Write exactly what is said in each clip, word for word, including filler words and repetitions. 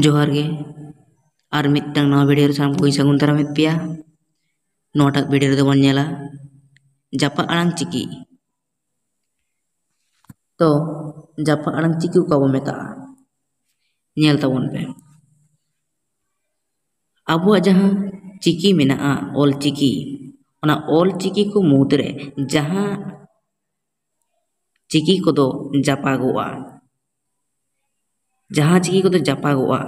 ᱡᱚᱦᱟᱨ ᱜᱮ᱾ ᱟᱨ ᱢᱤᱫᱴᱟᱝ ᱱᱟᱣᱟ video ᱨᱮ ᱥᱟᱱᱟᱢ ᱠᱚᱧ ᱥᱟᱹᱜᱩᱱ ᱫᱟᱨᱟᱢᱮᱫ ᱯᱮᱭᱟ᱾ ᱱᱚᱣᱟᱴᱟᱜ video ᱨᱮᱫᱚ ᱵᱚᱱ ᱧᱮᱞᱟ ᱡᱟᱯᱟᱜ ᱟᱲᱟᱝ ᱪᱤᱠᱤ᱾ ᱛᱚ, ᱡᱟᱯᱟᱜ ᱟᱲᱟᱝ ᱪᱤᱠᱤ ᱚᱠᱟ ᱵᱚ ᱢᱮᱛᱟᱜᱼᱟ? ᱧᱮᱞ ᱛᱟᱵᱚᱱ ᱯᱮ᱾ ᱟᱵᱚᱣᱟᱜ ᱡᱟᱦᱟᱸ ᱪᱤᱠᱤ ᱢᱮᱱᱟᱜᱼᱟ, ᱚᱞ ᱪᱤᱠᱤ, ᱚᱱᱟ ᱚᱞ ᱪᱤᱠᱤ ᱠᱚ ᱢᱩᱫᱽᱨᱮ ᱡᱟᱦᱟᱸ ᱪᱤᱠᱤ ᱠᱚᱫᱚ ᱡᱟᱯᱟᱜᱚᱜᱼᱟ, ᱡᱟᱦᱟᱸ ᱪᱤᱠᱤ ᱠᱚᱫᱚ ᱡᱟᱯᱟᱜᱚᱜᱼᱟ,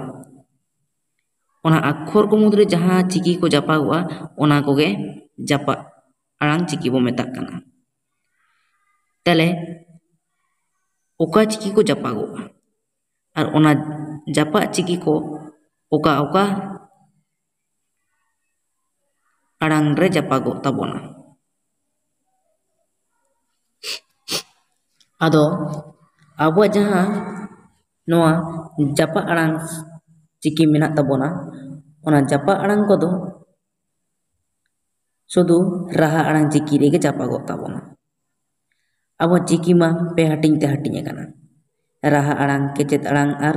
ᱚᱱᱟ ᱟᱠᱷᱚᱨ ᱠᱚ ᱢᱩᱫᱽᱨᱮ ᱡᱟᱦᱟᱸ ᱪᱤᱠᱤ ᱠᱚ ᱡᱟᱯᱟᱜᱚᱜᱼᱟ, ᱚᱱᱟ ᱠᱚᱜᱮ ᱡᱟᱯᱟᱜ ᱟᱲᱟᱝ ᱪᱤᱠᱤ ᱵᱚ ᱢᱮᱛᱟᱜ ᱠᱟᱱᱟ᱾ ᱛᱟᱦᱞᱮ ᱚᱠᱟ ᱪᱤᱠᱤ ᱠᱚ ᱡᱟᱯᱟᱜᱚᱜᱼᱟ? ᱟᱨ ᱚᱱᱟ ᱡᱟᱯᱟᱜ ᱪᱤᱠᱤ ᱠᱚ ᱚᱠᱟ ᱚᱠᱟ ᱟᱲᱟᱝ ᱨᱮ ᱡᱟᱯᱟᱜᱚᱜ ᱛᱟᱵᱚᱱᱟ? ᱟᱫᱚ ᱟᱵᱚᱣᱟᱜ ᱡᱟᱦᱟᱸ ᱱᱚᱣᱟ ᱡᱟᱯᱟᱜ ᱟᱲᱟᱝ ᱪᱤᱠᱤ ᱢᱮᱱᱟᱜ ᱛᱟᱵᱚᱱᱟ, ᱚᱱᱟ ᱡᱟᱯᱟᱜ ᱟᱲᱟᱝ ᱠᱚᱫᱚ ᱥᱩᱫᱷᱩ ᱨᱟᱦᱟ ᱟᱲᱟᱝ ᱪᱤᱠᱤ ᱨᱮᱜᱮ ᱡᱟᱯᱟᱜᱚᱜ ᱛᱟᱵᱚᱱᱟ᱾ ᱟᱵᱚ ᱪᱤᱠᱤ ᱢᱟ ᱯᱮ ᱦᱟᱹᱴᱤᱧ ᱛᱮ ᱦᱟᱹᱴᱤᱧ ᱟᱠᱟᱱᱟ, ᱨᱟᱦᱟ ᱟᱲᱟᱝ, ᱠᱮᱪᱮᱫ ᱟᱲᱟᱝ ᱟᱨ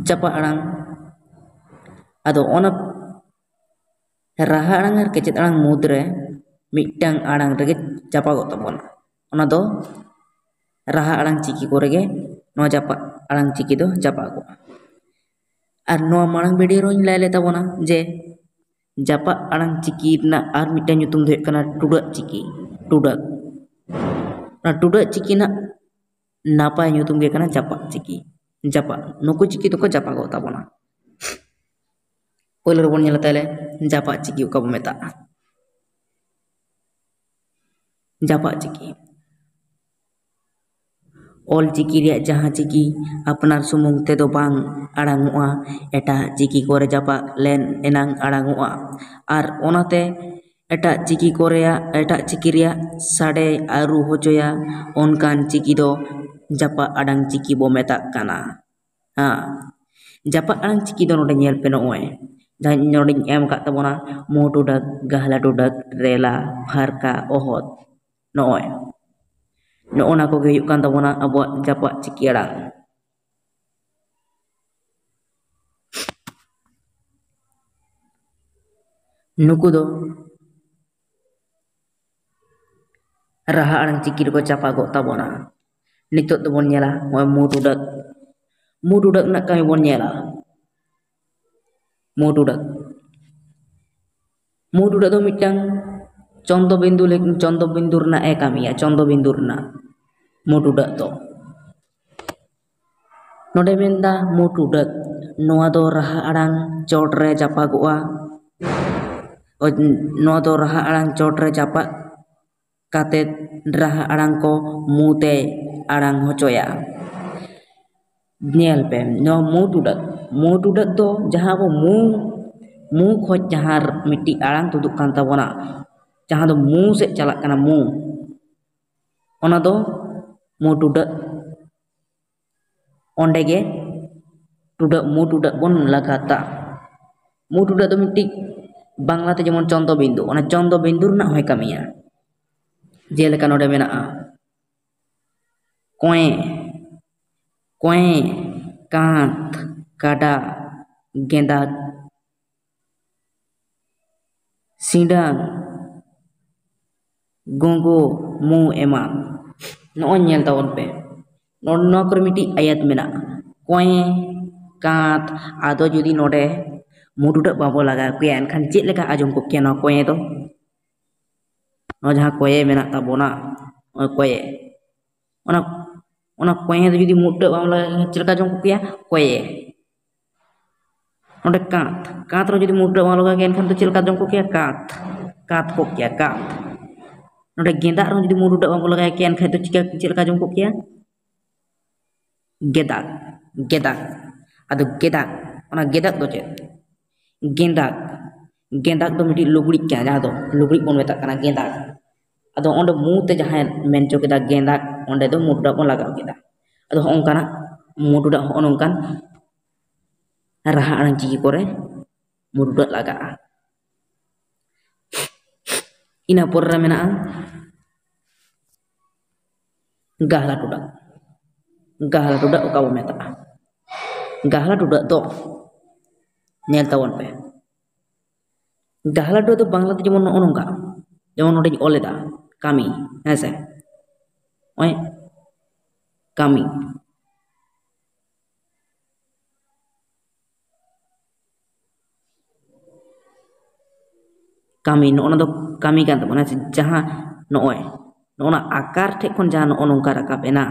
ᱡᱟᱯᱟᱜ ᱟᱲᱟᱝ᱾ ᱟᱫᱚ ᱚᱱᱟ ᱨᱟᱦᱟ ᱟᱲᱟᱝ ᱟᱨ ᱠᱮᱪᱮᱫ ᱟᱲᱟᱝ ᱢᱩᱫᱽᱨᱮ ᱢᱤᱫᱴᱟᱝ ᱟᱲᱟᱝ ᱨᱮᱜᱮ ᱡᱟᱯᱟᱜᱚᱜ ᱛᱟᱵᱚᱱᱟ, ᱚᱱᱟ ᱫᱚ ᱨᱟᱦᱟ ᱟᱲᱟᱝ ᱪᱤᱠᱤ ᱠᱚᱨᱮ ᱜᱮ ᱱᱚᱣᱟ ᱡᱟᱯᱟᱜ ᱟᱲᱟᱝ ᱪᱤᱠᱤ ᱫᱚ ᱡᱟᱯᱟᱜᱚᱜᱼᱟ᱾ ᱟᱨ ᱱᱚᱣᱟ ᱢᱟᱲᱟᱝ video ᱨᱮᱦᱚᱸᱧ ᱞᱟᱹᱭ ᱞᱮᱫ ᱛᱟᱵᱚᱱᱟ ᱡᱮ ᱡᱟᱯᱟᱜ ᱟᱲᱟᱝ ᱪᱤᱠᱤ ᱨᱮᱱᱟᱜ ᱟᱨ ᱢᱤᱫᱴᱟᱝ ᱧᱩᱛᱩᱢ ᱫᱚ ᱦᱩᱭᱩᱜ ᱠᱟᱱᱟ ᱴᱩᱰᱟᱹᱜ ᱪᱤᱠᱤ, ᱴᱩᱰᱟᱹᱜ᱾ ᱚᱱᱟ ᱴᱩᱰᱟᱹᱜ ᱪᱤᱠᱤ ᱨᱮᱱᱟᱜ ᱱᱟᱯᱟᱭ ᱧᱩᱛᱩᱢ ᱜᱮ ᱠᱟᱱᱟ ᱡᱟᱯᱟᱜ ᱪᱤᱠᱤ, ᱡᱟᱯᱟᱜ᱾ ᱱᱩᱠᱩ ᱪᱤᱠᱤ ᱫᱚᱠᱚ ᱡᱟᱯᱟᱜᱚᱜ ᱛᱟᱵᱚᱱᱟ᱾ ᱯᱳᱭᱞᱳ ᱨᱮᱵᱚᱱ ᱧᱮᱞᱟ ᱛᱟᱦᱞᱮ ᱡᱟᱯᱟᱜ ᱪᱤᱠᱤ ᱚᱠᱟ ᱵᱚ ᱢᱮᱛᱟᱜᱼᱟ᱾ ᱡᱟᱯᱟᱜ ᱪᱤᱠᱤ, ᱚᱞ ᱪᱤᱠᱤ ᱨᱮᱭᱟᱜ ᱡᱟᱦᱟᱸ ᱪᱤᱠᱤ ᱟᱯᱱᱟᱨ ᱥᱩᱢᱩᱝ ᱛᱮᱫᱚ ᱵᱟᱝ ᱟᱲᱟᱝᱚᱜᱼᱟ, ᱮᱴᱟᱜ ᱪᱤᱠᱤ ᱠᱚᱨᱮ ᱡᱟᱯᱟᱜ ᱞᱮᱱ ᱮᱱᱟᱝ ᱟᱲᱟᱝᱚᱜᱼᱟ᱾ ᱟᱨ ᱚᱱᱟᱛᱮ ᱮᱴᱟᱜ ᱪᱤᱠᱤ ᱠᱚᱨᱮᱭᱟᱜ, ᱮᱴᱟᱜ ᱪᱤᱠᱤ ᱨᱮᱭᱟᱜ ᱥᱟᱰᱮᱭ ᱟᱹᱨᱩ ᱦᱚᱪᱚᱭᱟ, ᱚᱱᱠᱟᱱ ᱪᱤᱠᱤ ᱫᱚ ᱡᱟᱯᱟᱜ ᱟᱲᱟᱝ ᱪᱤᱠᱤ ᱵᱚ ᱢᱮᱛᱟᱜ ᱠᱟᱱᱟ᱾ ᱦᱮᱸ, ᱡᱟᱯᱟᱜ ᱟᱲᱟᱝ ᱪᱤᱠᱤ ᱫᱚ ᱱᱚᱰᱮ ᱧᱮᱞ ᱯᱮ, ᱱᱚᱜᱼᱚᱭ ᱡᱟᱦᱟᱸ ᱱᱚᱰᱮᱧ ᱮᱢ ᱟᱠᱟᱫ ᱛᱟᱵᱚᱱᱟ, ᱢᱩ ᱴᱩᱰᱟᱹᱜ, ᱜᱟᱦᱞᱟ ᱴᱩᱰᱟᱹᱜ, ᱨᱮᱞᱟ, ᱯᱷᱟᱨᱠᱟ, ᱚᱦᱚᱫ, ᱱᱚᱜᱼᱚᱭ ᱱᱚᱜᱼᱚ ᱱᱟ ᱠᱚᱜᱮ ᱦᱩᱭᱩᱜ ᱠᱟᱱ ᱛᱟᱵᱚᱱᱟ ᱟᱵᱚᱣᱟᱜ ᱡᱟᱯᱟᱜ ᱪᱤᱠᱤ ᱟᱲᱟᱝ᱾ ᱱᱩᱠᱩ ᱫᱚ ᱨᱟᱦᱟ ᱟᱲᱟᱝ ᱪᱤᱠᱤ ᱨᱮᱠᱚ ᱪᱟᱯᱟᱜᱚᱜ ᱛᱟᱵᱚᱱᱟ᱾ ᱱᱤᱛᱚᱜ ᱫᱚᱵᱚᱱ ᱧᱮᱞᱟ ᱱᱚᱜᱼᱚᱭ ᱢᱩ ᱴᱩᱰᱟᱹᱜ, ᱢᱩ ᱴᱩᱰᱟᱹᱜ ᱨᱮᱱᱟᱜ ᱠᱟᱹᱢᱤ ᱵᱚᱱ ᱧᱮᱞᱟ᱾ ᱢᱩ ᱴᱩᱰᱟᱹᱜ, ᱢᱩ ᱴᱩᱰᱟᱹᱜ ᱫᱚ ᱢᱤᱫᱴᱟᱝ ᱪᱚᱱᱫᱚ ᱵᱤᱱᱫᱩ ᱞᱮᱠ-, ᱪᱚᱱᱫᱚ ᱵᱤᱱᱫᱩ ᱨᱮᱱᱟᱜ ᱮ ᱠᱟᱹᱢᱤᱭᱟ, ᱪᱚᱱᱫᱚ ᱵᱤᱱᱫᱩ ᱨᱮᱱᱟᱜ ᱢᱩ ᱴᱩᱰᱟᱹᱜ ᱫᱚ᱾ ᱱᱚᱰᱮ ᱢᱮᱱᱫᱟ ᱢᱩ ᱴᱩᱰᱟᱹᱜ, ᱱᱚᱣᱟ ᱫᱚ ᱨᱟᱦᱟ ᱟᱲᱟᱝ ᱪᱚᱴ ᱨᱮ ᱪᱟᱯᱟᱜᱚᱜᱼᱟ᱾ ᱚ-, ᱱᱚᱣᱟ ᱫᱚ ᱨᱟᱦᱟ ᱟᱲᱟᱝ ᱪᱚᱴ ᱨᱮ ᱪᱟᱯᱟᱜ ᱠᱟᱛᱮ ᱨᱟᱦᱟ ᱟᱲᱟᱝ ᱠᱚ ᱢᱩ ᱛᱮ ᱟᱲᱟᱝ ᱦᱚᱪᱚᱭᱟ᱾ ᱧᱮᱞ ᱯᱮ, ᱱᱚᱣᱟ ᱢᱩ ᱴᱩᱰᱟᱹᱜ, ᱢᱩ ᱴᱩᱰᱟᱹᱜ ᱫᱚ ᱡᱟᱦᱟᱸ ᱟᱵᱚ ᱢᱩ, ᱢᱩ ᱠᱷᱚᱡ ᱡᱟᱦᱟᱸ ᱢᱤᱫᱴᱤᱡ ᱟᱲᱟᱝ ᱛᱩᱫᱩᱜ ᱠᱟᱱ ᱛᱟᱵᱚᱱᱟ, ᱡᱟᱦᱟᱸ ᱫᱚ ᱢᱩ ᱥᱮᱫ ᱪᱟᱞᱟᱜ ᱠᱟᱱᱟ, ᱢᱩ, ᱚᱱᱟ ᱫᱚ ᱢᱩ ᱴᱩᱰᱟᱹᱜ᱾ ᱚᱸᱰᱮ ᱜᱮ ᱴᱩᱰᱟᱹᱜ, ᱢᱩ ᱴᱩᱰᱟᱹᱜ ᱵᱚᱱ ᱞᱟᱜᱟᱛᱟ᱾ ᱢᱩ ᱴᱩᱰᱟᱹᱜ ᱫᱚ ᱢᱤᱫᱴᱤᱡ ᱵᱟᱝᱞᱟᱛᱮ ᱡᱮᱢᱚᱱ ᱪᱚᱱᱫᱚ ᱵᱤᱱᱫᱩ, ᱚᱱᱟ ᱪᱚᱱᱫᱚ ᱵᱤᱱᱫᱩ ᱨᱮᱱᱟᱜ ᱦᱚᱸᱭ ᱠᱟᱹᱢᱤᱭᱟ᱾ ᱡᱮᱞᱮᱠᱟ ᱱᱚᱰᱮ ᱢᱮᱱᱟᱜᱼᱟ, ᱠᱚᱸᱭᱮ, ᱠᱚᱸᱭᱮ, ᱠᱟᱸᱛ, ᱠᱟᱰᱟ, ᱜᱮᱸᱫᱟᱜ, ᱥᱤᱸᱰᱟᱹᱝ, ᱜᱚᱸᱜᱚ, ᱢᱩ ᱮᱢᱟᱱ᱾ ᱱᱚᱜᱼᱚᱭ ᱧᱮᱞ ᱛᱟᱵᱚᱱ ᱯᱮ, ᱱᱚ-, ᱱᱚᱣᱟ ᱠᱚᱨᱮ ᱢᱤᱫᱴᱤᱡ ᱟᱭᱟᱛ ᱢᱮᱱᱟᱜᱼᱟ, ᱠᱚᱸᱭᱮ, ᱠᱟᱸᱛ᱾ ᱟᱫᱚ ᱡᱩᱫᱤ ᱱᱚᱰᱮ ᱢᱩ ᱴᱩᱰᱟᱹᱜ ᱵᱟᱵᱚ ᱞᱟᱜᱟᱣ ᱠᱮᱭᱟ, ᱮᱱᱠᱷᱟᱱ ᱪᱮᱫ ᱞᱮᱠᱟ ᱟᱸᱡᱚᱢ ᱠᱚᱜ ᱠᱮᱭᱟ ᱱᱚᱣᱟ ᱠᱚᱸᱭᱮ ᱫᱚ? ᱱᱚᱣᱟ ᱡᱟᱦᱟᱸ ᱠᱚᱸᱭᱮ ᱢᱮᱱᱟᱜ ᱛᱟᱵᱚᱱᱟ, ᱱᱚᱜᱼᱚᱭ ᱠᱚᱸᱭᱮ, ᱚᱱᱟ, ᱚᱱᱟ ᱠᱚᱸᱭᱮ ᱫᱚ ᱡᱩᱫᱤ ᱢᱩ ᱴᱩᱰᱟᱹᱜ ᱵᱟᱢ ᱞᱟᱜᱟᱣ ᱠᱮᱭᱟ, ᱪᱮᱫ ᱞᱮᱠᱟ ᱟᱸᱡᱚᱢ ᱠᱚᱜ ᱠᱮᱭᱟ? ᱠᱚᱸᱭᱮ᱾ ᱱᱚᱰᱮ ᱠᱟᱸᱛ, ᱠᱟᱸᱛ ᱨᱮᱦᱚᱸ ᱡᱩᱫᱤ ᱢᱩ ᱴᱩᱰᱟᱹᱜ ᱵᱟᱢ ᱞᱟᱜᱟᱣ ᱠᱮᱭᱟ, ᱮᱱᱠᱷᱟᱱ ᱫᱚ ᱪᱮᱫ ᱞᱮᱠᱟ ᱟᱸᱡᱚᱢ ᱠᱚᱜ ᱠᱮᱭᱟ? ᱠᱟᱸᱛ, ᱠᱟᱸᱛ ᱠᱚᱜ ᱠᱮᱭᱟ, ᱠᱟᱸᱛ᱾ ᱱᱚᱰᱮ ᱜᱮᱸᱫᱟᱜ ᱨᱮᱦᱚᱸ ᱡᱩᱫᱤ ᱢᱩ ᱴᱩᱰᱟᱹᱜ ᱵᱟᱢ ᱞᱟᱜᱟᱣ ᱠᱮᱭᱟ, ᱮᱱᱠᱷᱟᱱ ᱫᱚ ᱪᱤᱠᱟ, ᱪᱮᱫ ᱞᱮᱠᱟ ᱟᱸᱡᱚᱢ ᱠᱚᱜ ᱠᱮᱭᱟ? ᱜᱮᱸᱫᱟᱜ, ᱜᱮᱸᱫᱟᱜ᱾ ᱟᱫᱚ ᱜᱮᱸᱫᱟᱜ, ᱚᱱᱟ ᱜᱮᱸᱫᱟᱜ ᱫᱚ ᱪᱮᱫ? ᱜᱮᱸᱫᱟᱜ, ᱜᱮᱸᱫᱟᱜ ᱫᱚ ᱢᱤᱫᱴᱤᱡ ᱞᱩᱜᱽᱲᱤᱡ ᱠᱟᱱᱟ, ᱡᱟᱦᱟᱸ ᱫᱚ ᱞᱩᱜᱽᱲᱤᱡ ᱵᱚᱱ ᱢᱮᱛᱟᱜ ᱠᱟᱱᱟ ᱜᱮᱸᱫᱟᱜ᱾ ᱟᱫᱚ ᱚᱸᱰᱮ ᱢᱩ ᱛᱮ ᱡᱟᱦᱟᱸᱭ ᱢᱮᱱ ᱦᱚᱪᱚ ᱠᱮᱫᱟ ᱜᱮᱸᱫᱟᱜ, ᱚᱸᱰᱮ ᱫᱚ ᱢᱩ ᱴᱩᱰᱟᱹᱜ ᱵᱚᱱ ᱞᱟᱜᱟᱣ ᱠᱮᱫᱟ᱾ ᱟᱫᱚ ᱦᱚᱸᱜᱼᱚ ᱱᱚᱝᱠᱟᱱᱟᱜ ᱢᱩ ᱴᱩᱰᱟᱹᱜ ᱦᱚᱸᱜᱼᱚ ᱱᱚᱝᱠᱟᱱ ᱨᱟᱦᱟ ᱟᱲᱟᱝ ᱪᱤᱠᱤ ᱠᱚᱨᱮ ᱢᱩᱨᱰᱟᱹᱜ ᱞᱟᱜᱟᱜᱼᱟ᱾ ᱤᱱᱟᱹ ᱯᱚᱨ ᱨᱮ ᱢᱮᱱᱟᱜᱼᱟ ᱜᱟᱦᱞᱟ ᱴᱩᱰᱟᱹᱜ᱾ ᱜᱟᱦᱞᱟ ᱴᱩᱰᱟᱹᱜ ᱚᱠᱟ ᱵᱚ ᱢᱮᱛᱟᱜᱼᱟ? ᱜᱟᱦᱞᱟ ᱴᱩᱰᱟᱹᱜ ᱫᱚ ᱧᱮᱞ ᱛᱟᱵᱚᱱ ᱯᱮ᱾ ᱜᱟᱦᱞᱟ ᱴᱩᱰᱟᱹᱜ ᱫᱚ ᱵᱟᱝᱞᱟ ᱛᱮ ᱡᱮᱢᱚᱱ ᱱᱚᱜᱼᱚ ᱱᱚᱝᱠᱟ, ᱡᱮᱢᱚᱱ ᱱᱚᱰᱮᱧ ᱚᱞ ᱮᱫᱟ ᱠᱟᱹᱢᱤ, ᱦᱮᱸ ᱥᱮ? ᱱᱚᱜᱼᱚᱭ ᱠᱟᱹᱢᱤ᱾ ᱠᱟᱹᱢᱤ, ᱱᱚᱜᱼᱚ ᱱᱚᱣᱟ ᱫᱚ ᱠᱟᱹᱢᱤ ᱠᱟᱱ ᱛᱟᱵᱚᱱᱟ, ᱦᱮᱸ ᱥᱮ? ᱡᱟᱦᱟᱸ ᱱᱚᱜᱼᱚᱭ, ᱱᱚᱜᱼᱚ ᱱᱚᱣᱟ ᱟᱠᱟᱨ ᱴᱷᱮᱡ ᱠᱷᱚᱱ ᱡᱟᱦᱟᱸ ᱱᱚᱜᱼᱚ ᱱᱚᱝᱠᱟ ᱨᱟᱠᱟᱵ ᱮᱱᱟ,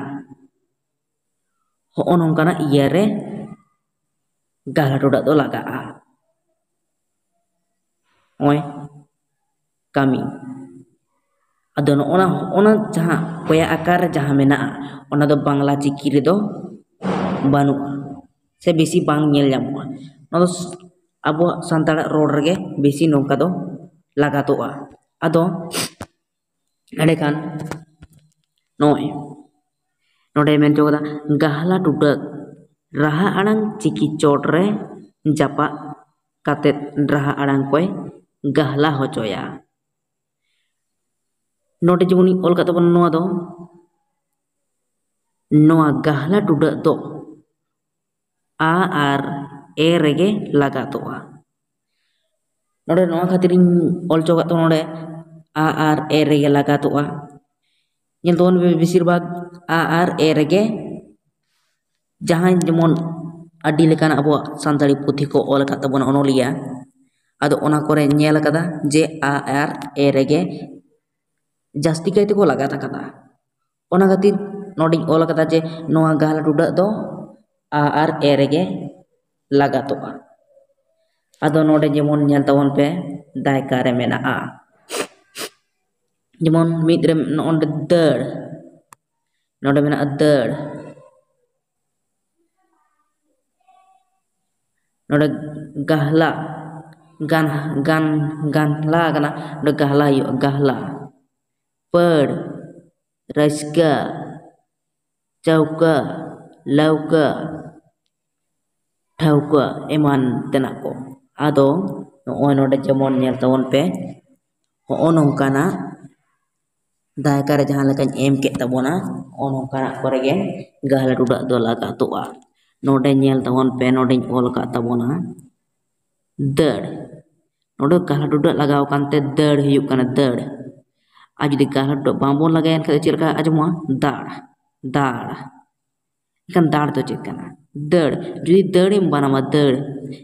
ᱦᱚᱸᱜᱼᱚ ᱱᱚᱝᱠᱟᱱᱟᱜ ᱤᱭᱟᱹ ᱨᱮ ᱜᱟᱦᱞᱟ ᱴᱩᱰᱟᱹᱜ ᱫᱚ ᱞᱟᱜᱟᱜᱼᱟ᱾ ᱱᱚᱜᱼᱚᱭ ᱠᱟᱹᱢᱤ᱾ ᱟᱫᱚ ᱱᱚᱜᱼᱚ ᱱᱟ, ᱦᱚᱸᱜᱼᱚ ᱱᱟ ᱡᱟᱦᱟᱸ ᱠᱚᱭᱟ ᱟᱠᱟᱨ ᱨᱮ ᱡᱟᱦᱟᱸ ᱢᱮᱱᱟᱜᱼᱟ, ᱚᱱᱟ ᱫᱚ ᱵᱟᱝᱞᱟ ᱪᱤᱠᱤ ᱨᱮᱫᱚ ᱵᱟᱹᱱᱩᱜᱼᱟ, ᱥᱮ ᱵᱮᱥᱤ ᱵᱟᱝ ᱧᱮᱞ ᱧᱟᱢᱚᱜᱼᱟ᱾ ᱱᱚᱣᱟ ᱫᱚ ᱥ-, ᱟᱵᱚᱣᱟᱜ ᱥᱟᱱᱛᱟᱲᱟᱜ ᱨᱚᱲ ᱨᱮᱜᱮ ᱵᱮᱥᱤ ᱱᱚᱝᱠᱟ ᱫᱚ ᱞᱟᱜᱟᱛᱚᱜᱼᱟ᱾ ᱟᱫᱚ ᱮᱸᱰᱮᱠᱷᱟᱱ ᱱᱚᱜᱼᱚᱭ ᱱᱚᱰᱮ ᱢᱮᱱ ᱦᱚᱪᱚ ᱠᱟᱫᱟ, ᱜᱟᱦᱞᱟ ᱴᱩᱰᱟᱹᱜ ᱨᱟᱦᱟ ᱟᱲᱟᱝ ᱪᱤᱠᱤ ᱪᱚᱴ ᱨᱮ ᱡᱟᱯᱟᱜ ᱠᱟᱛᱮᱫ ᱨᱟᱦᱟ ᱟᱲᱟᱝ ᱠᱚᱭ ᱜᱟᱦᱞᱟ ᱦᱚᱪᱚᱭᱟ᱾ ᱱᱚᱰᱮ ᱡᱮᱢᱚᱱᱤᱧ ᱚᱞ ᱠᱟᱜ ᱛᱟᱵᱚᱱᱟ ᱱᱚᱣᱟ ᱫᱚ, ᱱᱚᱣᱟ ᱜᱟᱦᱞᱟ ᱴᱩᱰᱟᱹᱜ ᱫᱚ ᱟ ᱟᱨ ᱮ ᱨᱮᱜᱮ ᱞᱟᱜᱟᱛᱚᱜᱼᱟ᱾ ᱱᱚᱰᱮ ᱱᱚᱣᱟ ᱠᱷᱟᱹᱛᱤᱨᱤᱧ ᱚᱞ ᱦᱚᱪᱚ ᱠᱟᱜ ᱛᱟᱵᱚᱱᱟ ᱱᱚᱰᱮ ᱟ ᱟᱨ ᱮ ᱨᱮᱜᱮ ᱞᱟᱜᱟᱛᱚᱜᱼᱟ᱾ ᱧᱮᱞ ᱛᱟᱵᱚᱱ ᱯᱮ ᱵᱮᱥᱤᱨ ᱵᱷᱟᱜᱽ ᱟ ᱟᱨ ᱮ ᱨᱮᱜᱮ, ᱡᱟᱦᱟᱸᱭ ᱡᱮᱢᱚᱱ ᱟᱹᱰᱤ ᱞᱮᱠᱟᱱ ᱟᱵᱚᱣᱟᱜ ᱥᱟᱱᱛᱟᱲᱤ ᱯᱩᱛᱷᱤ ᱠᱚ ᱚᱞ ᱟᱠᱟᱫ ᱛᱟᱵᱚᱱᱟ ᱚᱱᱚᱞᱤᱭᱟᱹ, ᱟᱫᱚ ᱚᱱᱟ ᱠᱚᱨᱮ ᱧᱮᱞ ᱟᱠᱟᱫᱟ ᱡᱮ ᱟ ᱟᱨ ᱮ ᱨᱮᱜᱮ ᱡᱟᱹᱥᱛᱤ ᱠᱟᱭ ᱛᱮᱠᱚ ᱞᱟᱜᱟᱛ ᱟᱠᱟᱫᱟ᱾ ᱚᱱᱟ ᱠᱷᱟᱹᱛᱤᱨ ᱱᱚᱰᱮᱧ ᱚᱞ ᱟᱠᱟᱫᱟ ᱡᱮ ᱱᱚᱣᱟ ᱜᱟᱦᱞᱟ ᱴᱩᱰᱟᱹᱜ ᱫᱚ ᱟ ᱟᱨ ᱮ ᱨᱮᱜᱮ ᱞᱟᱜᱟᱛᱚᱜᱼᱟ᱾ ᱟᱫᱚ ᱱᱚᱰᱮ ᱡᱮᱢᱚᱱ ᱧᱮᱞ ᱛᱟᱵᱚᱱ ᱯᱮ, ᱫᱟᱭᱠᱟ ᱨᱮ ᱢᱮᱱᱟᱜᱼᱟ᱾ ᱡᱮᱢᱚᱱ ᱢᱤᱫ ᱨᱮ ᱱᱚᱜᱼᱚ ᱱᱚᱰᱮ ᱫᱟᱹᱲ, ᱱᱚᱰᱮ ᱢᱮᱱᱟᱜᱼᱟ ᱫᱟᱹᱲ, ᱱᱚᱰᱮ ᱜᱟᱦᱞᱟ, ᱜᱟᱱ, ᱜᱟᱱ, ᱜᱟᱱᱦᱞᱟ ᱠᱟᱱᱟ, ᱱᱚᱰᱮ ᱜᱟᱦᱞᱟ ᱦᱩᱭᱩᱜᱼᱟ, ᱜᱟᱦᱞᱟ᱾ ᱯᱟᱹᱲ, ᱨᱟᱹᱥᱠᱟᱹ, ᱪᱟᱹᱣᱠᱟᱹ, ᱞᱟᱹᱣᱠᱟᱹ, ᱴᱷᱟᱹᱣᱠᱟᱹ ᱮᱢᱟᱱ ᱛᱮᱱᱟᱜ ᱠᱚ᱾ ᱟᱫᱚ ᱱᱚᱜᱼᱚᱭ ᱱᱚᱰᱮ ᱡᱮᱢᱚᱱ ᱧᱮᱞ ᱛᱟᱵᱚᱱ ᱯᱮ, ᱦᱚᱸᱜᱼᱚ ᱱᱚᱝᱠᱟᱱᱟᱜ ᱫᱟᱭᱠᱟ ᱨᱮ ᱡᱟᱦᱟᱸ ᱞᱮᱠᱟᱧ ᱮᱢ ᱠᱮᱫ ᱛᱟᱵᱚᱱᱟ, ᱦᱚᱸᱜᱼᱚ ᱱᱚᱝᱠᱟᱱᱟᱜ ᱠᱚᱨᱮ ᱜᱮ ᱜᱟᱦᱞᱟ ᱴᱩᱰᱟᱹᱜ ᱫᱚ ᱞᱟᱜᱟᱛᱚᱜᱼᱟ᱾ ᱱᱚᱰᱮ ᱧᱮᱞ ᱛᱟᱵᱚᱱ ᱯᱮ, ᱱᱚᱰᱮᱧ ᱚᱞ ᱟᱠᱟᱫ ᱛᱟᱵᱚᱱᱟ ᱫᱟᱹᱲ᱾ ᱱᱚᱰᱮ ᱜᱟᱦᱞᱟ ᱴᱩᱰᱟᱹᱜ ᱞᱟᱜᱟᱣ ᱟᱠᱟᱱᱛᱮ ᱫᱟᱹᱲ ᱦᱩᱭᱩᱜ ᱠᱟᱱᱟ, ᱫᱟᱹᱲ᱾ ᱟᱨ ᱡᱩᱫᱤ ᱜᱟᱦᱞᱟ ᱴᱩᱰᱟᱹᱜ ᱵᱟᱝᱵᱚᱱ ᱞᱟᱜᱟᱭᱟ, ᱮᱱᱠᱷᱟᱱ ᱫᱚ ᱪᱮᱫ ᱞᱮᱠᱟ ᱟᱸᱡᱚᱢᱚᱜᱼᱟ? ᱫᱟᱲ, ᱫᱟᱲ᱾ ᱮᱱᱠᱷᱟᱱ ᱫᱟᱲ ᱫᱚ ᱪᱮᱫ ᱠᱟᱱᱟ? ᱫᱟᱹᱲ᱾ ᱡᱩᱫᱤ ᱫᱟᱹᱲᱮᱢ ᱵᱟᱱᱟᱢᱟ, ᱫᱟᱹᱲ,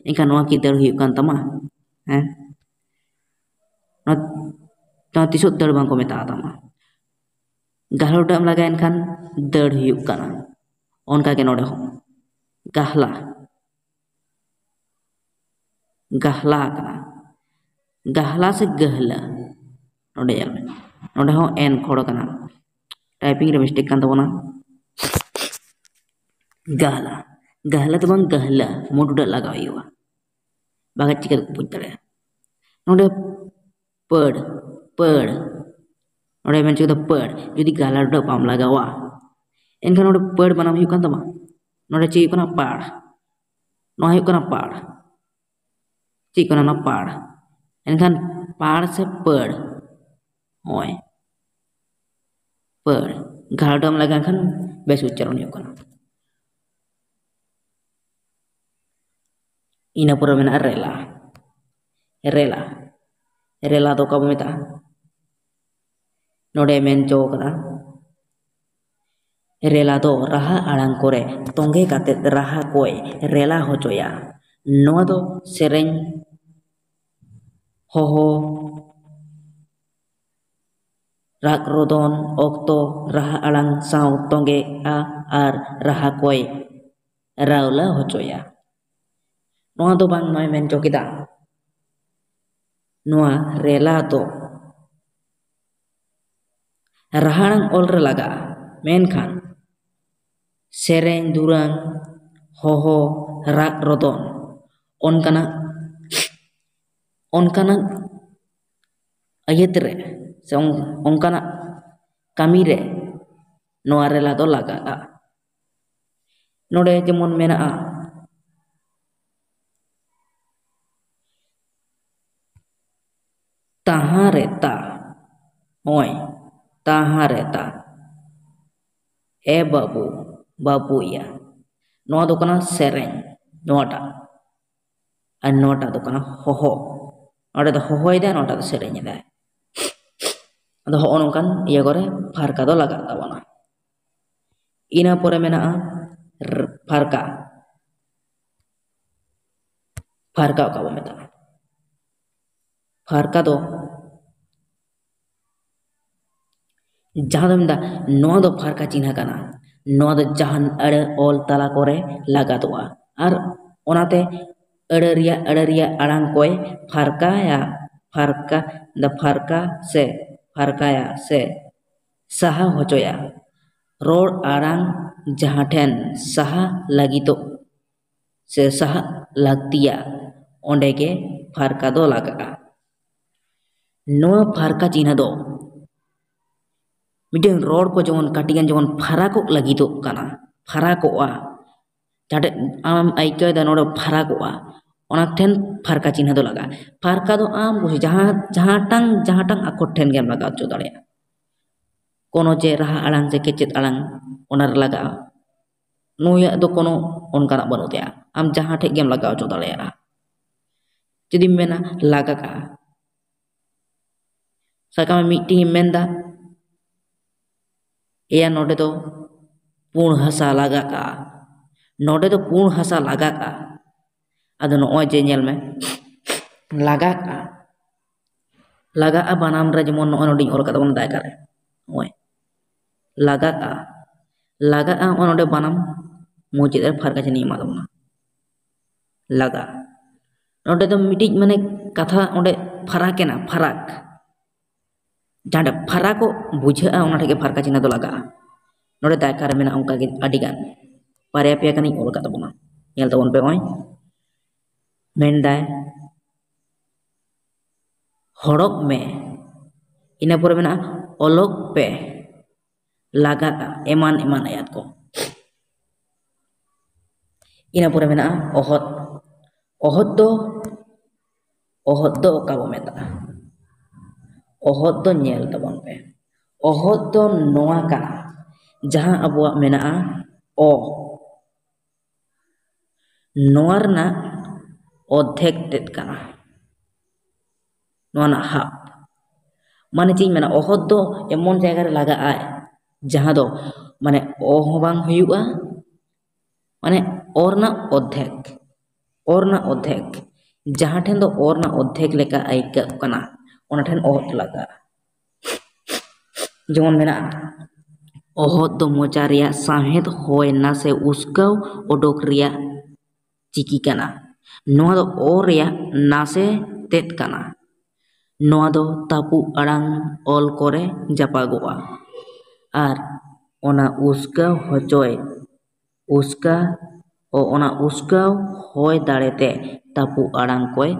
ᱮᱱᱠᱷᱟᱱ ᱱᱚᱣᱟ ᱠᱤ ᱫᱟᱹᱲ ᱦᱩᱭᱩᱜ ᱠᱟᱱ ᱛᱟᱢᱟ? ᱦᱮᱸ? ᱱᱚᱣᱟ, ᱱᱚᱣᱟ ᱛᱤᱥᱚᱜ ᱫᱟᱹᱲ ᱵᱟᱝ ᱠᱚ ᱢᱮᱛᱟᱜ ᱛᱟᱢᱟ? ᱜᱟᱦᱞᱟ ᱴᱩᱰᱟᱹᱜ ᱮᱢ ᱞᱟᱜᱟᱭᱮᱱ ᱠᱷᱟᱱ ᱫᱟᱹᱲ ᱦᱩᱭᱩᱜ ᱠᱟᱱᱟ᱾ ᱚᱱᱠᱟ ᱜᱮ ᱱᱚᱰᱮ ᱦᱚᱸ ᱜᱟᱦᱞᱟ, ᱜᱟᱦᱞᱟ ᱠᱟᱱᱟ, ᱜᱟᱦᱞᱟ ᱥᱮ ᱜᱟᱹᱦᱞᱟᱹ? ᱱᱚᱰᱮ ᱧᱮᱞ ᱢᱮ, ᱱᱚᱰᱮ ᱦᱚᱸ ᱮᱱ ᱠᱷᱚᱲ ᱠᱟᱱᱟ, ᱴᱟᱭᱯᱤᱝ ᱨᱮ ᱢᱤᱥᱴᱮᱠ ᱠᱟᱱ ᱛᱟᱵᱚᱱᱟ᱾ ᱜᱟᱦᱞᱟ, ᱜᱟᱦᱞᱟ ᱫᱚ ᱵᱟᱝ, ᱜᱟᱹᱦᱞᱟᱹ, ᱢᱩ ᱴᱩᱰᱟᱹᱜ ᱞᱟᱜᱟᱣ ᱦᱩᱭᱩᱜᱼᱟ, ᱵᱟᱠᱷᱟᱡ ᱪᱤᱠᱟᱹ ᱛᱮᱠᱚ ᱵᱩᱡᱽ ᱫᱟᱲᱮᱭᱟᱜᱼᱟ? ᱱᱚᱰᱮ ᱯᱟᱹᱲ, ᱯᱟᱹᱲ, ᱱᱚᱰᱮ ᱢᱮᱱ ᱦᱚᱪᱚ ᱠᱮᱫᱟ ᱯᱟᱹᱲ᱾ ᱡᱩᱫᱤ ᱜᱟᱦᱞᱟ ᱴᱩᱰᱟᱹᱜ ᱵᱟᱢ ᱞᱟᱜᱟᱣᱟ, ᱮᱱᱠᱷᱟᱱ ᱱᱚᱰᱮ ᱯᱟᱹᱲ ᱵᱟᱱᱟᱢ ᱦᱩᱭᱩᱜ ᱠᱟᱱ ᱛᱟᱢᱟ᱾ ᱱᱚᱰᱮ ᱪᱮᱫ ᱦᱩᱭᱩᱜ ᱠᱟᱱᱟ? ᱯᱟᱲ᱾ ᱱᱚᱣᱟ ᱦᱩᱭᱩᱜ ᱠᱟᱱᱟ ᱯᱟᱲ᱾ ᱪᱮᱫ ᱠᱟᱱᱟ ᱱᱚᱣᱟ? ᱯᱟᱲ᱾ ᱮᱱᱠᱷᱟᱱ ᱯᱟᱲ ᱥᱮ ᱯᱟᱹᱲ? ᱦᱳᱭ, ᱯᱟᱹᱲ᱾ ᱜᱟᱦᱞᱟ ᱴᱩᱰᱟᱹᱜ ᱮᱢ ᱞᱟᱜᱟᱣ ᱠᱷᱟᱱ ᱵᱮᱥ ᱩᱪᱪᱟᱨᱚᱱ ᱦᱩᱭᱩᱜ ᱠᱟᱱᱟ᱾ ᱤᱱᱟᱹ ᱯᱚᱨᱮ ᱢᱮᱱᱟᱜᱼᱟ ᱨᱮᱞᱟ᱾ ᱨᱮᱞᱟ, ᱨᱮᱞᱟ ᱫᱚ ᱚᱠᱟ ᱵᱚ ᱢᱮᱛᱟᱜᱼᱟ? ᱱᱚᱰᱮ ᱢᱮᱱ ᱦᱚᱪᱚ ᱠᱟᱫᱟ, ᱨᱮᱞᱟ ᱫᱚ ᱨᱟᱦᱟ ᱟᱲᱟᱝ ᱠᱚᱨᱮ ᱛᱚᱸᱜᱮ ᱠᱟᱛᱮ ᱨᱟᱦᱟ ᱠᱚᱭ ᱨᱮᱞᱟ ᱦᱚᱪᱚᱭᱟ᱾ ᱱᱚᱣᱟ ᱫᱚ ᱥᱮᱨᱮᱧ, ᱦᱚᱦᱚ, ᱨᱟᱜ ᱨᱚᱫᱚᱱ ᱚᱠᱛᱚ ᱨᱟᱦᱟ ᱟᱲᱟᱝ ᱥᱟᱶ ᱛᱚᱸᱜᱮᱜᱼᱟ ᱟᱨ ᱨᱟᱦᱟ ᱠᱚᱭ ᱨᱟᱣᱞᱟ ᱦᱚᱪᱚᱭᱟ᱾ ᱱᱚᱣᱟ ᱫᱚ ᱵᱟᱝ ᱱᱚᱣᱟᱭ ᱢᱮᱱ ᱦᱚᱪᱚ ᱠᱮᱫᱟ, ᱱᱚᱣᱟ ᱨᱮᱞᱟ ᱫᱚ ᱨᱟᱦᱟ ᱟᱲᱟᱝ ᱚᱞ ᱨᱮ ᱞᱟᱜᱟᱜᱼᱟ, ᱢᱮᱱᱠᱷᱟᱱ ᱥᱮᱨᱮᱧ ᱫᱩᱨᱟᱹᱝ, ᱦᱚᱦᱚ, ᱨᱟᱜ ᱨᱚᱫᱚᱱ, ᱚᱱᱠᱟᱱᱟᱜ, ᱚᱱᱠᱟᱱᱟᱜ ᱟᱹᱭᱟᱹᱛ ᱨᱮ ᱥᱮ ᱚᱱ-, ᱚᱱᱠᱟᱱᱟᱜ ᱠᱟᱹᱢᱤ ᱨᱮ ᱱᱚᱣᱟ ᱨᱮᱞᱟ ᱫᱚ ᱞᱟᱜᱟᱜᱼᱟ᱾ ᱱᱚᱰᱮ ᱡᱮᱢᱚᱱ ᱢᱮᱱᱟᱜᱼᱟ, ᱛᱟᱦᱟᱸ ᱨᱮ ᱛᱟ, ᱱᱚᱜᱼᱚᱭ, ᱛᱟᱦᱟᱸ ᱨᱮ ᱛᱟ, ᱮ ᱵᱟᱹᱵᱩ, ᱵᱟᱹᱵᱩᱭᱟ᱾ ᱱᱚᱣᱟ ᱫᱚ ᱠᱟᱱᱟ ᱥᱮᱨᱮᱧ, ᱱᱚᱣᱟᱴᱟᱜ᱾ ᱟᱨ ᱱᱚᱣᱟᱴᱟᱜ ᱫᱚ ᱠᱟᱱᱟ ᱦᱚᱦᱚ᱾ ᱱᱚᱰᱮ ᱫᱚ ᱦᱚᱦᱚᱭᱮᱫᱟᱭ, ᱱᱚᱣᱟᱴᱟᱜ ᱫᱚ ᱥᱮᱨᱮᱧ ᱮᱫᱟᱭ᱾ ᱟᱫᱚ ᱦᱚᱸᱜᱼᱚ ᱱᱚᱝᱠᱟᱱ ᱤᱭᱟᱹ ᱠᱚᱨᱮ ᱯᱷᱟᱨᱠᱟ ᱫᱚ ᱞᱟᱜᱟᱜ ᱛᱟᱵᱚᱱᱟ᱾ ᱤᱱᱟᱹ ᱯᱚᱨᱮ ᱢᱮᱱᱟᱜᱼᱟ ᱨ-, ᱯᱷᱟᱨᱠᱟ᱾ ᱯᱷᱟᱨᱠᱟ ᱚᱠᱟ ᱵᱚᱱ ᱢᱮᱛᱟᱜᱼᱟ? ᱯᱷᱟᱨᱠᱟ ᱫᱚ ᱡᱟᱦᱟᱸ ᱫᱚ ᱢᱮᱱᱫᱟ, ᱱᱚᱣᱟ ᱫᱚ ᱯᱷᱟᱨᱠᱟ ᱪᱤᱱᱦᱟᱹ ᱠᱟᱱᱟ᱾ ᱱᱚᱣᱟ ᱫᱚ ᱡᱟᱦᱟᱱ ᱟᱹᱲᱟᱹ ᱚᱞ ᱛᱟᱞᱟ ᱠᱚᱨᱮ ᱞᱟᱜᱟᱫᱚᱜᱼᱟ᱾ ᱟᱨ ᱚᱱᱟᱛᱮ ᱟᱹᱲᱟᱹ ᱨᱮᱭᱟᱜ, ᱟᱹᱲᱟᱹ ᱨᱮᱭᱟᱜ ᱟᱲᱟᱝ ᱠᱚᱭ ᱯᱷᱟᱨᱠᱟᱭᱟ, ᱯᱷᱟᱨᱠᱟ, ᱫᱟ ᱯᱷᱟᱨᱠᱟ ᱥᱮ ᱯᱷᱟᱨᱠᱟᱭᱟ ᱥᱮ ᱥᱟᱦᱟ ᱦᱚᱪᱚᱭᱟ᱾ ᱨᱚᱲ ᱟᱲᱟᱝ ᱡᱟᱦᱟᱸ ᱴᱷᱮᱱ ᱥᱟᱦᱟ ᱞᱟᱹᱜᱤᱫᱚᱜ ᱥᱮ ᱥᱟᱦᱟᱜ ᱞᱟᱹᱠᱛᱤᱭᱟ, ᱚᱸᱰᱮ ᱜᱮ ᱯᱷᱟᱨᱠᱟ ᱫᱚ ᱞᱟᱜᱟᱜᱼᱟ᱾ ᱱᱚᱣᱟ ᱯᱷᱟᱨᱠᱟ ᱪᱤᱱᱦᱟᱹ ᱫᱚ ᱢᱤᱫᱴᱮᱱ ᱨᱚᱲ ᱠᱚ ᱡᱮᱢᱚᱱ ᱠᱟᱹᱴᱤᱡ ᱜᱟᱱ ᱡᱮᱢᱚᱱ ᱯᱷᱟᱨᱟᱠᱚᱜ ᱞᱟᱹᱜᱤᱫᱚᱜ ᱠᱟᱱᱟ, ᱯᱷᱟᱨᱟᱠᱚᱜᱼᱟ, ᱡᱟᱦᱟᱸ ᱴᱷᱮᱱ ᱟᱢᱮᱢ ᱟᱹᱭᱠᱟᱹᱣ ᱮᱫᱟ ᱱᱚᱰᱮ ᱯᱷᱟᱨᱟᱠᱚᱜᱼᱟ, ᱚᱱᱟ ᱴᱷᱮᱱ ᱯᱷᱟᱨᱠᱟ ᱪᱤᱱᱦᱟᱹ ᱫᱚ ᱞᱟᱜᱟᱜᱼᱟ᱾ ᱯᱷᱟᱨᱠᱟ ᱫᱚ ᱟᱢ ᱠᱩᱥᱤ ᱡᱟᱦᱟᱸ, ᱡᱟᱦᱟᱸᱴᱟᱝ, ᱡᱟᱦᱟᱸᱴᱟᱝ ᱟᱠᱷᱚᱨ ᱴᱷᱮᱱ ᱜᱮᱢ ᱞᱟᱜᱟᱣ ᱦᱚᱪᱚ ᱫᱟᱲᱮᱭᱟᱜᱼᱟ᱾ ᱠᱳᱱᱳ ᱡᱮ ᱨᱟᱦᱟ ᱟᱲᱟᱝ ᱥᱮ ᱠᱮᱪᱮᱫ ᱟᱲᱟᱝ ᱚᱱᱟᱨᱮ ᱞᱟᱜᱟᱜᱼᱟ, ᱱᱩᱭᱟᱜ ᱫᱚ ᱠᱳᱱᱳ ᱚᱱᱠᱟᱱᱟᱜ ᱵᱟᱹᱱᱩᱜ ᱛᱟᱭᱟ᱾ ᱟᱢ ᱡᱟᱦᱟᱸ ᱴᱷᱮᱡ ᱜᱮᱢ ᱞᱟᱜᱟᱣ ᱦᱚᱪᱚ ᱫᱟᱲᱮᱭᱟᱜᱼᱟ᱾ ᱡᱩᱫᱤᱢ ᱢᱮᱱᱟ ᱞᱟᱜᱟᱜᱼᱟ, ᱥᱟᱵ ᱠᱟᱜ ᱢᱮ ᱢᱤᱫᱴᱮᱱ ᱮᱢ ᱢᱮᱱᱫᱟ, ᱮᱭᱟ ᱱᱚᱰᱮ ᱫᱚ ᱯᱩᱸᱲ ᱦᱟᱥᱟ ᱞᱟᱜᱟᱜᱼᱟ, ᱱᱚᱰᱮ ᱫᱚ ᱯᱩᱸᱲ ᱦᱟᱥᱟ ᱞᱟᱜᱟᱜᱼᱟ᱾ ᱟᱫᱚ ᱱᱚᱜᱼᱚᱭ ᱡᱮ ᱧᱮᱞ ᱢᱮ, ᱞᱟᱜᱟᱜᱼᱟ, ᱞᱟᱜᱟᱜᱼᱟ ᱵᱟᱱᱟᱢ ᱨᱮ ᱡᱮᱢᱚᱱ ᱱᱚᱜᱼᱚᱭ ᱱᱚᱰᱮᱧ ᱚᱞ ᱠᱟᱫ ᱛᱟᱵᱚᱱᱟ ᱫᱟᱭᱠᱟ ᱨᱮ, ᱱᱚᱜᱼᱚᱭ ᱞᱟᱜᱟᱜᱼᱟ, ᱞᱟᱜᱟᱜᱼᱟ, ᱱᱚᱜᱼᱚᱭ ᱱᱚᱰᱮ ᱵᱟᱱᱟᱢ ᱢᱩᱪᱟᱹᱫ ᱨᱮ ᱯᱷᱟᱨᱠᱟ ᱪᱤᱱᱦᱟᱹᱧ ᱮᱢᱟᱫ ᱛᱟᱵᱚᱱᱟ, ᱞᱟᱜᱟ᱾ ᱱᱚᱰᱮ ᱫᱚ ᱢᱤᱫᱴᱤᱡ ᱢᱟᱱᱮ ᱠᱟᱛᱷᱟ ᱚᱸᱰᱮ ᱯᱷᱟᱨᱟᱠ ᱮᱱᱟ, ᱯᱷᱟᱨᱟᱠ᱾ ᱡᱟᱦᱟᱸ ᱴᱷᱮᱱ ᱯᱷᱟᱨᱟᱠᱚᱜ ᱵᱩᱡᱷᱟᱹᱜᱼᱟ, ᱚᱱᱟ ᱴᱷᱮᱱ ᱜᱮ ᱯᱷᱟᱨᱠᱟ ᱪᱤᱱᱦᱟᱹ ᱫᱚ ᱞᱟᱜᱟᱜᱼᱟ᱾ ᱱᱚᱰᱮ ᱫᱟᱭᱠᱟ ᱨᱮ ᱢᱮᱱᱟᱜᱼᱟ ᱚᱱᱠᱟ ᱜᱮ ᱟᱹᱰᱤ ᱜᱟᱱ, ᱵᱟᱨᱭᱟ ᱯᱮᱭᱟ ᱜᱟᱱᱤᱧ ᱚᱞ ᱟᱠᱟᱫ ᱛᱟᱵᱚᱱᱟ, ᱧᱮᱞ ᱛᱟᱵᱚᱱ ᱯᱮ᱾ ᱱᱚᱜᱼᱚᱭ ᱢᱮᱱᱫᱟᱭ, ᱦᱚᱲᱚᱜ ᱢᱮ, ᱤᱱᱟᱹ ᱯᱚᱨᱮ ᱢᱮᱱᱟᱜᱼᱟ ᱚᱞᱚᱜ ᱯᱮ, ᱞᱟᱜᱟᱜᱼᱟ, ᱮᱢᱟᱱ ᱮᱢᱟᱱ ᱟᱭᱟᱛ ᱠᱚ᱾ ᱤᱱᱟᱹ ᱯᱚᱨᱮ ᱢᱮᱱᱟᱜᱼᱟ ᱚᱦᱚᱫ᱾ ᱚᱦᱚᱫ ᱫᱚ, ᱚᱦᱚᱫ ᱫᱚ ᱚᱠᱟ ᱵᱚ ᱢᱮᱛᱟᱜᱼᱟ? ᱚᱦᱚᱫ ᱫᱚ ᱧᱮᱞ ᱛᱟᱵᱚᱱ ᱯᱮ᱾ ᱚᱦᱚᱫ ᱫᱚ ᱱᱚᱣᱟ ᱠᱟᱱᱟ, ᱡᱟᱦᱟᱸ ᱟᱵᱚᱣᱟᱜ ᱢᱮᱱᱟᱜᱼᱟ ᱚ, ᱱᱚᱣᱟ ᱨᱮᱱᱟᱜ ᱚᱨᱫᱷᱮᱠ ᱛᱮᱫ ᱠᱟᱱᱟ, ᱱᱚᱣᱟ ᱨᱮᱱᱟᱜ half᱾ ᱢᱟᱱᱮ ᱪᱮᱫ ᱤᱧ ᱢᱮᱱᱟ, ᱚᱦᱚᱫ ᱫᱚ ᱮᱢᱚᱱ ᱡᱟᱭᱜᱟ ᱨᱮ ᱞᱟᱜᱟᱜᱼᱟᱭ, ᱡᱟᱦᱟᱸ ᱫᱚ ᱢᱟᱱᱮ ᱚ ᱦᱚᱸ ᱵᱟᱝ ᱦᱩᱭᱩᱜᱼᱟ, ᱢᱟᱱᱮ ᱚ ᱨᱮᱱᱟᱜ ᱚᱨᱫᱷᱮᱠ, ᱚ ᱨᱮᱱᱟᱜ ᱚᱨᱫᱷᱮᱠ, ᱡᱟᱦᱟᱸ ᱴᱷᱮᱱ ᱫᱚ ᱚ ᱨᱮᱱᱟᱜ ᱚᱨᱫᱷᱮᱠ ᱞᱮᱠᱟ ᱟᱹᱭᱠᱟᱹᱜ ᱠᱟᱱᱟ, ᱚᱱᱟ ᱴᱷᱮᱱ ᱚᱦᱚᱫ ᱞᱟᱜᱟᱜᱼᱟ᱾ ᱡᱮᱢᱚᱱ ᱢᱮᱱᱟᱜᱼᱟ, ᱚᱦᱚᱫ ᱫᱚ ᱢᱚᱪᱟ ᱨᱮᱭᱟᱜ ᱥᱟᱶᱦᱮᱫ ᱦᱚᱭ ᱱᱟᱥᱮ ᱩᱥᱠᱟᱹᱣ ᱚᱰᱚᱠ ᱨᱮᱭᱟᱜ ᱪᱤᱠᱤ ᱠᱟᱱᱟ᱾ ᱱᱚᱣᱟ ᱫᱚ ᱚ ᱨᱮᱭᱟᱜ ᱱᱟᱥᱮ ᱛᱮᱫ ᱠᱟᱱᱟ᱾ ᱱᱚᱣᱟ ᱫᱚ ᱛᱟᱹᱯᱩᱜ ᱟᱲᱟᱝ ᱚᱞ ᱠᱚᱨᱮ ᱡᱟᱯᱟᱜᱚᱜᱼᱟ ᱟᱨ ᱚᱱᱟ ᱩᱥᱠᱟᱹᱣ ᱦᱚᱪᱚᱭ, ᱩᱥᱠᱟ, ᱚ, ᱚᱱᱟ ᱩᱥᱠᱟᱹᱣ ᱦᱚᱭ ᱫᱟᱲᱮᱛᱮ ᱛᱟᱹᱯᱩᱜ ᱟᱲᱟᱝ ᱠᱚᱭ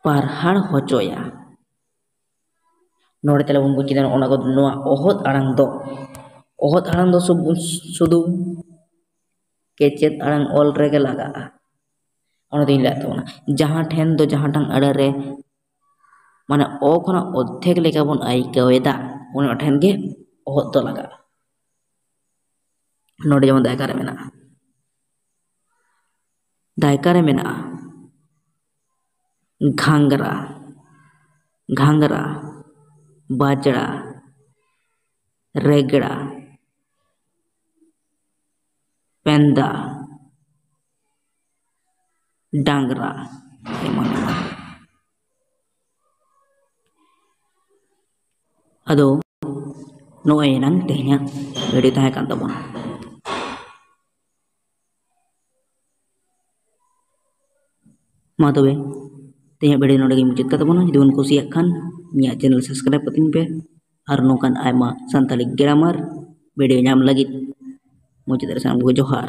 ᱯᱟᱨᱦᱟᱲ ᱦᱚᱪᱚᱭᱟ᱾ ᱱᱚᱰᱮ ᱛᱟᱦᱞᱮ ᱵᱚᱱ ᱵᱩᱡᱽ ᱠᱮᱫᱟ, ᱚᱱᱟ ᱠᱚ, ᱱᱚᱣᱟ ᱚᱦᱚᱫ ᱟᱲᱟᱝ ᱫᱚ, ᱚᱦᱚᱫ ᱟᱲᱟᱝ ᱫᱚ ᱥᱩᱵ-, ᱥᱩᱫᱷᱩ ᱠᱮᱪᱮᱫ ᱟᱲᱟᱝ ᱚᱞ ᱨᱮᱜᱮ ᱞᱟᱜᱟᱜᱼᱟ᱾ ᱚᱱᱟ ᱫᱚᱧ ᱞᱟᱹᱭᱟᱫ ᱛᱟᱵᱚᱱᱟ, ᱡᱟᱦᱟᱸ ᱴᱷᱮᱱ ᱫᱚ ᱡᱟᱦᱟᱸᱴᱟᱝ ᱟᱹᱲᱟᱹ ᱨᱮ ᱢᱟᱱᱮ ᱚ ᱠᱷᱚᱱᱟᱜ ᱚᱨᱫᱷᱮᱠ ᱞᱮᱠᱟ ᱵᱚᱱ ᱟᱹᱭᱠᱟᱹᱣ ᱮᱫᱟ, ᱚᱱᱟ ᱴᱷᱮᱱ ᱜᱮ ᱚᱦᱚᱫ ᱫᱚ ᱞᱟᱜᱟᱜᱼᱟ᱾ ᱱᱚᱰᱮ ᱡᱮᱢᱚᱱ ᱫᱟᱭᱠᱟ ᱨᱮ ᱢᱮᱱᱟᱜᱼᱟ, ᱫᱟᱭᱠᱟ ᱨᱮ ᱢᱮᱱᱟᱜᱼᱟ ᱜᱷᱟᱸᱜᱽᱨᱟ, ᱜᱷᱟᱸᱜᱽᱨᱟ, ᱵᱟᱡᱽᱲᱟ, ᱨᱮᱜᱽᱲᱟ, ᱯᱮᱱᱫᱟ, ᱰᱟᱝᱨᱟ, ᱮᱢᱟᱱ ᱮᱢᱟᱱ᱾ ᱟᱫᱚ ᱱᱚᱜᱼᱚᱭ ᱮᱱᱟᱝ ᱛᱮᱦᱮᱧᱟᱜ video ᱛᱟᱦᱮᱸ ᱠᱟᱱ ᱛᱟᱵᱚᱱᱟ᱾ ᱢᱟ ᱛᱚᱵᱮ, ᱛᱮᱦᱮᱧᱟᱜ video ᱱᱚᱰᱮ ᱜᱤᱧ ᱢᱩᱪᱟᱹᱫ ᱠᱟᱜ ᱛᱟᱵᱚᱱᱟ᱾ ᱡᱩᱫᱤ ᱵᱚᱱ ᱠᱩᱥᱤᱭᱟᱜ ᱠᱷᱟᱱ, ᱤᱧᱟᱹᱜ channel subscribe ᱠᱟᱹᱛᱤᱧ ᱯᱮ ᱟᱨ ᱱᱚᱝᱠᱟᱱ ᱟᱭᱢᱟ ᱥᱟᱱᱛᱟᱲᱤ grammar video ᱧᱟᱢ ᱞᱟᱹᱜᱤᱫ᱾ ᱢᱩᱪᱟᱹᱫ ᱨᱮ ᱥᱟᱱᱟᱢ ᱠᱚᱜᱮ ᱡᱚᱦᱟᱨ᱾